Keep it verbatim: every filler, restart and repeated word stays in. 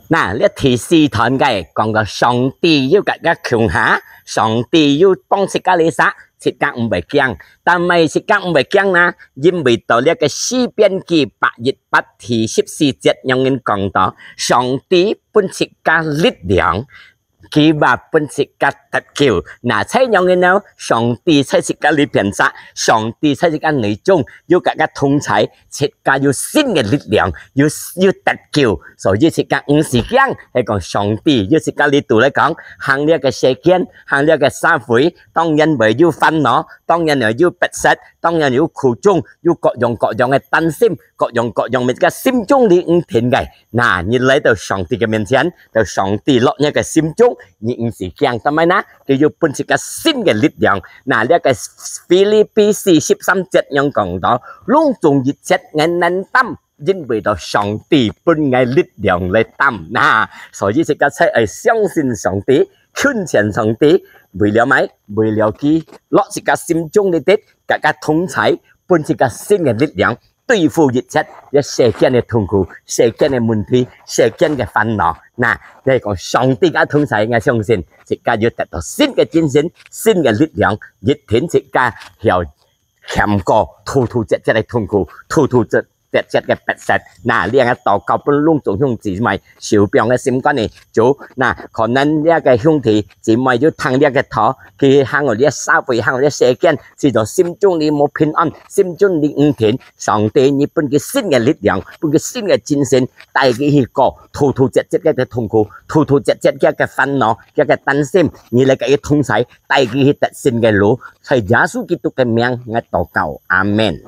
那，這第四段个講到上帝有佮佢共下，上帝有幫自家來殺，自家毋會驚。但係自家毋會驚呢，因為到這个詩篇記百一八第十四節，樣人講到，上帝分自家力量，佢話分自家得救。那，在樣人呢，上帝在自家裡邊殺，上帝在自家內中，有佮佢同在， 自家有新个力量，有，有得救。所以自家毋使驚，係講上帝有自家裡肚來講，行這个世間，行這个社會，當然會有煩惱，當然會有迫切，當然有苦衷，有各樣各樣个擔心，各樣各樣个自家心中裡毋定个。那，你來到上帝个面前，到上帝落你个心中，你毋使驚，做麼个呢？佢有分自家新个力量。那，這个腓立比四十三節樣講到，攏總一切𠊎難擔，因為到上帝分𠊎力量來擔。那，所以自家才愛相信上帝，近前上帝，為了麼个？為了佢落自家心中裡底，佮佢同在，分自家新个力量，對付一切這世間个痛苦、世間个問題、世間个煩惱。那，這講上帝个同在，𠊎相信自家有得到新个精神、新个力量，一定自家曉 扛過突突折折个痛苦，突突折，折折个迫切。那，這𠊎禱告分攏總兄姊妹受傷个心肝呢，主，那，可能這个兄弟姊妹有聽這个道，佢行到這社會，行到這世間，使到心中裡無平安，心中裡毋定。上帝，你分佢新个力量，分佢新个精神，帶佢去過突突折折个痛苦，突突折折个煩惱，个擔心，你來佮佢同在，帶佢去得勝个路。在耶穌基督个名，𠊎禱告，阿們。